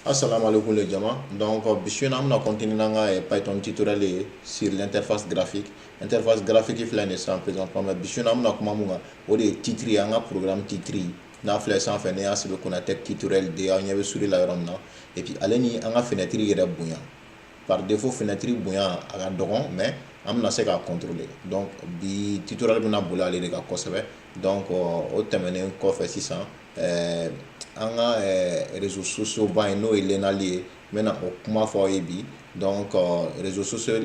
Assalamu alaikum les jama. Donc bi su in na, an bɛna continuer n'an ka Python tutoriel ye sur l'interface graphique. Interface graphique filɛ nin ye sisan présentement, mais bi su in na, an bɛna kuma mun kan, o de ye titre ye, an ka programme titre n'a filɛ sanfɛ, ne y'a sɛbɛn Konatec tutoriel de, aw ɲɛ bɛ souris la yɔrɔ min na. Et puis ale ni an ka fenêtre yɛrɛ bonya, par défaut fenêtre bonya a ka dɔgɔn, mais an bɛna se k'a contrôler. Donc bi tutoriel bɛna boli ale de kan kosɛbɛ. Donc o tɛmɛnen kɔfɛ sisan, an ka réseaux sociaux ba in, n'o ye Lenali ye, n bɛna o kuma fɔ aw ye bi. Donc réseaux sociaux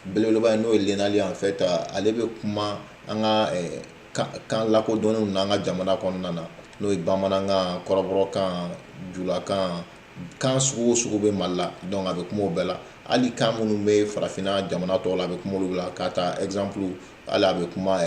belebeleba in, n'o ye Lenali ye, en fait ale bɛ kuma an ka kan lakodɔnnenw n'an ka jamana kɔnɔna na, n'o ye bamanankan, kɔrɔbɔrɔkan, julakan, kan sugu o sugu bɛ Mali la. Donc a bɛ kuma o bɛɛ la, hali kan minnu bɛ farafinna jamana tɔw la, a bɛ kuma olu la. K'a ta exemple, hali a bɛ kuma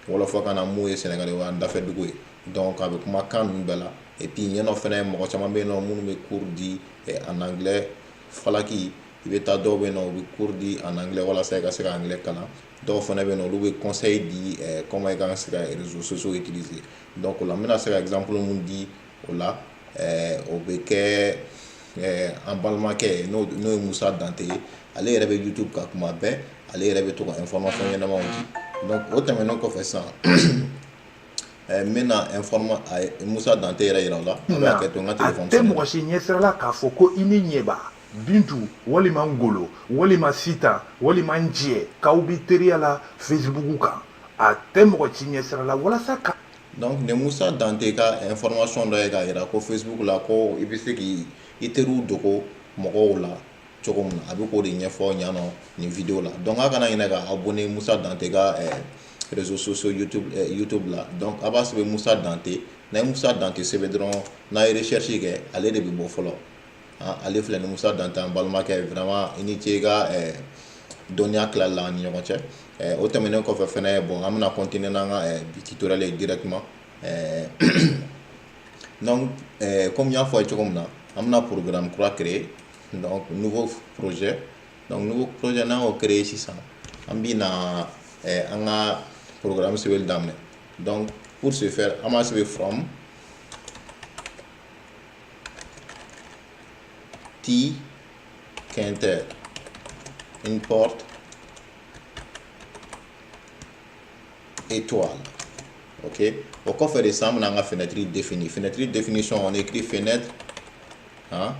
wɔlɔfɔkan na, mun ye Sɛnɛgali o y'an dafɛ dugu ye. Donc a bɛ kuma kan ninnu bɛɛ la. Et puis yen nɔ fɛnɛ, mɔgɔ caman bɛ yen nɔ minnu bɛ cours di en anglais. Falaki i bɛ taa, dɔw bɛ yen nɔ, u bɛ cours di en anglais walasa i ka se ka anglais kalan. Dɔw fana bɛ yen nɔ, olu bɛ conseil di comment i kan ka se ka réseaux sociaux utiliser. Donc o la, n bɛna se ka exemple mun di o la, o bɛ kɛ an balimakɛ, n'o ye Musa Dante ye. Ale yɛrɛ bɛ YouTube kan kuma bɛɛ, ale yɛrɛ bɛ to ka information ɲɛnamaw di. Donc o tɛmɛnen kɔfɛ sisan, n bɛna informa Musa Dante yɛrɛ yira o la. A bɛ hakɛ to, n ka téléphone. A tɛ mɔgɔ si ɲɛsira la k'a fɔ ko i ni ɲɛba Bintu walima Ngolo walima Sitan walima Njɛ k'aw bɛ teriya la Facebook kan. A tɛ mɔgɔ ci ɲɛsira la walasa ka. Donc nin Musa Dante ka information dɔ ye k'a yira ko Facebook la, ko i bɛ se k'i i teriw dogo mɔgɔw la cogo min na, a bɛ k'o de ɲɛfɔ ɲa nɔ nin vidéo la. Donc a kana ɲinɛ ka abonner Musa Dante ka réseaux sociaux YouTube la. Donc a b'a sɛbɛn Musa Dante. N'a ye Musa Dante sɛbɛn dɔrɔn, n'a ye recherche kɛ, ale de bɛ bɔ fɔlɔ. Ale filɛ ni Musa Dante, an balimakɛ. Vraiment, i ni ce i ka dɔnniya tilali la an ni ɲɔgɔn cɛ. O tɛmɛnen kɔfɛ fɛnɛ, bon, an bɛna continuer n'an ka bi tutoriel ye directement. Donc comme n y'a fɔ a ye cogo min na, an bɛna programme kura créer, donc nouveau projet. Donc nouveau projet, n'an y'o créer sisan, an bɛna an ka programme sɛbɛnni daminɛ. Donc pour ce faire, an b'a sɛbɛn from tkinter import étoile. Ok, o kɔfɛ de sisan, an bɛna an ka fenêtre définir. Fenêtre définition, on écrit fenêtre, hein,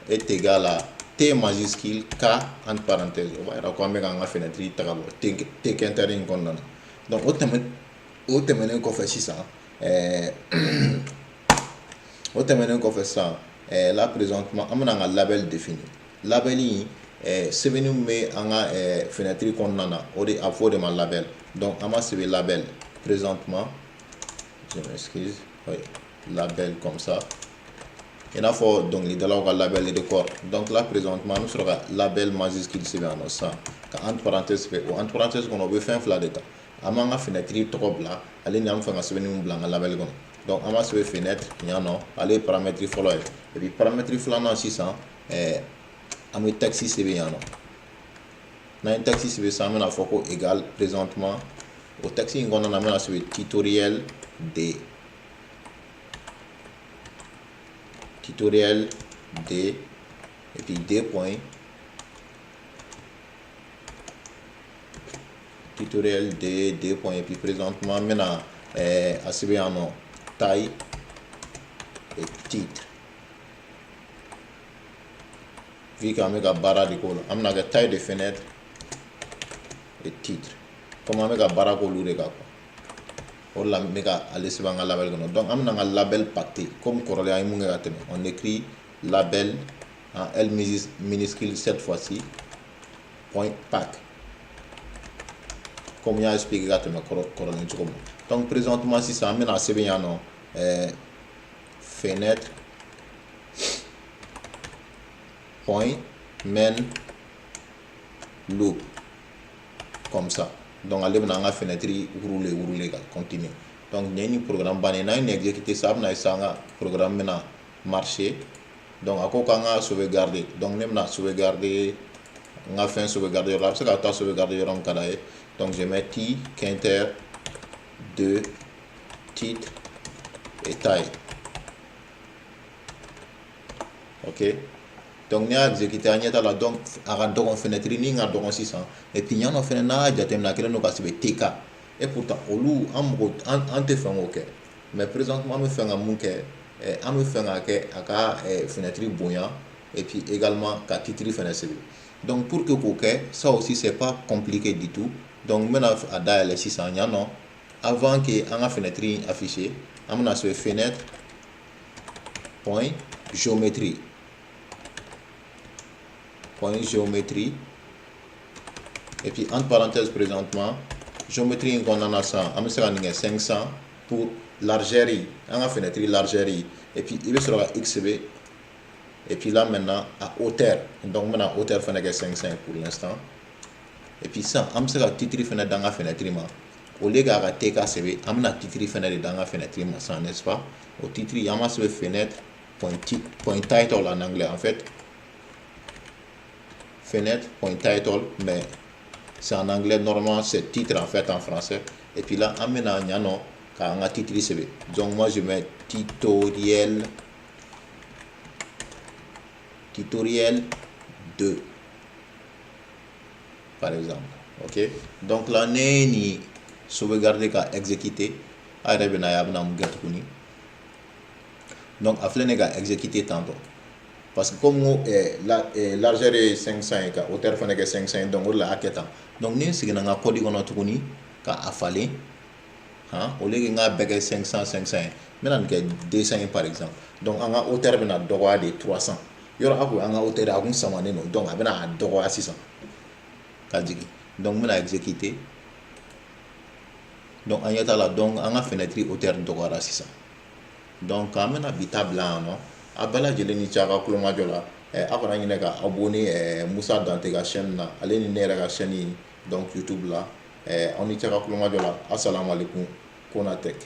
est égal à T majuscule K entre parenthèses. O b'a yira ko an bɛ k'an ka fenêtre ta ka bɔ tkinter in kɔnɔna na. Donc o tɛmɛnen kɔfɛ sisan, o tɛmɛnen kɔfɛ sisan, là présentement, an bɛna an ka label définir. Label in, sɛbɛnni min bɛ an ka fenêtre kɔnɔna na, o de a bɛ fɔ o de ma label. Donc an b'a sɛbɛn label présentement, je m'excuse, oui, label comme ça, i n'a fɔ dɔnkilidalaw ka label record. Donc là présentement, an bɛ sɔrɔ ka label majuscule sɛbɛn yan nɔ sisan, ka entre parenthèse sɛbɛn. O entre parenthèse kɔnɔ, o bɛ fɛn fila de ta: an b'an ka fenêtre tɔgɔ bila, ale ni an bɛ fɛ ka sɛbɛnni min bila an ka label kɔnɔ. Donc an b'a sɛbɛn fenêtre yan nɔ, ale ye paramètre fɔlɔ ye. Et puis paramètre filanan sisan, an bɛ texte sɛbɛn yan nɔ. N'an ye texte sɛbɛn sisan, an bɛna fɔ ko égal présentement, o texte in kɔnɔna na, an bɛna sɛbɛn tutoriel de, tutoriel de, et puis deux points, tutoriel de deux points. Et puis présentement, an bɛna a sɛbɛn yan nɔ taille et titre. Vu qu'an bɛ ka baara de k'o la, an bɛna kɛ taille de fenêtre et titre. Comme an bɛ ka baara k'olu de kan quoi, o de la n bɛ ka ale sɛbɛn an ka label kɔnɔ. Donc an bɛna an ka label paqueter comme kɔrɔlen an ye mun kɛ ka tɛmɛ. On écrit label en L minuscule cette fois-ci, point pack, comme n y'a expliqué ka tɛmɛ kɔrɔlen cogo min na. Donc présentement sisan, an bɛna sɛbɛn yan nɔ fenêtre point main loop comme ça. Donc ale bɛna an ka fenêtre rouler rouler ka continuer. Donc nin ye ni programme bannen, n'an ye nin exécuter sisan, a bɛna sisan an ka programme bɛna marcher. Donc a ko k'an ka sauvegarder. Donc ne bɛna sauvegarder n ka fɛn sauvegarder yɔrɔ la, a bɛ se ka taa sauvegarder yɔrɔ min ka d'a ye. Donc je mets tkinter 2 titre et taille. Ok, donc n'i y'a exécuter, an ɲɛ t'a la. Donc a ka dɔgɔn, fenêtre nin ka dɔgɔn sisan. Et puis yan nɔ fɛnɛ, n'a y'a jateminɛ, a kɛlen don ka sɛbɛn TK. Et pourtant olu an mago an tɛ fɛn k'o kɛ. Mais présentement, an bɛ fɛ ka mun kɛ? An bɛ fɛ ka kɛ a ka fenêtre bonya et puis également ka titre fɛnɛ sɛbɛn. Donc pour que k'o kɛ, ça aussi, c'est pas compliqué du tout. Donc n bɛna a dayɛlɛ sisan yan nɔ. Avant que an ka fenêtre in afficher, an bɛna sɛbɛn fenêtre point géométrie, point géométrie, et puis entre parenthèses, présentement, géométrie in kɔnɔna na sisan, an bɛ se ka nin kɛ 500 pour largeur, an ka fenêtre largeur. Et puis i bɛ sɔrɔ ka x sɛbɛn. Et puis là maintenant, à hauteur, donc n bɛna hauteur fɛnɛ kɛ 500 pour l'instant. Et puis sisan, an bɛ se ka titre fɛnɛ d'an ka fenêtre ma. Au lieu k'a ka TK sɛbɛn, an bɛna titre fɛnɛ de d'an ka fenêtre ma sisan, n'est-ce pas? O titre, an b'a sɛbɛn fenêtre point titre, point title en anglais, en fait fenêtre point title, mais c'est en anglais, normalement c'est titre en fait en français. Et puis là, an bɛna yan nɔ k'an ka titre sɛbɛn. Donc moi, je mets tutoriel, tutoriel 2 par exemple. Ok, donc là, ne ye nin sauvegarder ka exécuter, a yɛrɛ bɛna ye a bɛna mun kɛ tuguni. Donc a filɛ nin ye ka exécuter tantôt, parce que comme n ko largeur ye 500 ye, ka hauteur fana kɛ 500 ye, donc o de la a kɛ tan. Donc ni n seginna n ka code kɔnɔ tuguni ka a falen han, au lieu que n k'a bɛɛ kɛ 500 500 ye, n bɛna nin kɛ 200 ye par exemple. Donc an ka hauteur bɛna dɔgɔya de 300. Yɔrɔ a kun an ka hauteur a kun samanen don, donc a bɛna a dɔgɔya sisan ka jigin. Donc n bɛna exécuter. Donc an ɲɛ t'a la, donc an ka fenêtre hauteur dɔgɔyara sisan. Donc an bɛna bi ta bila yan nɔ. A bɛɛ lajɛlen ni ce a ka kulomajɔ la. Aw kana ɲinɛ ka abonner Musa Dante ka chaîne na, ale ni ne yɛrɛ ka chaîne donc YouTube la. Aw ni ce a ka kulomajɔ la. Asalaamaaleykum. Konatec.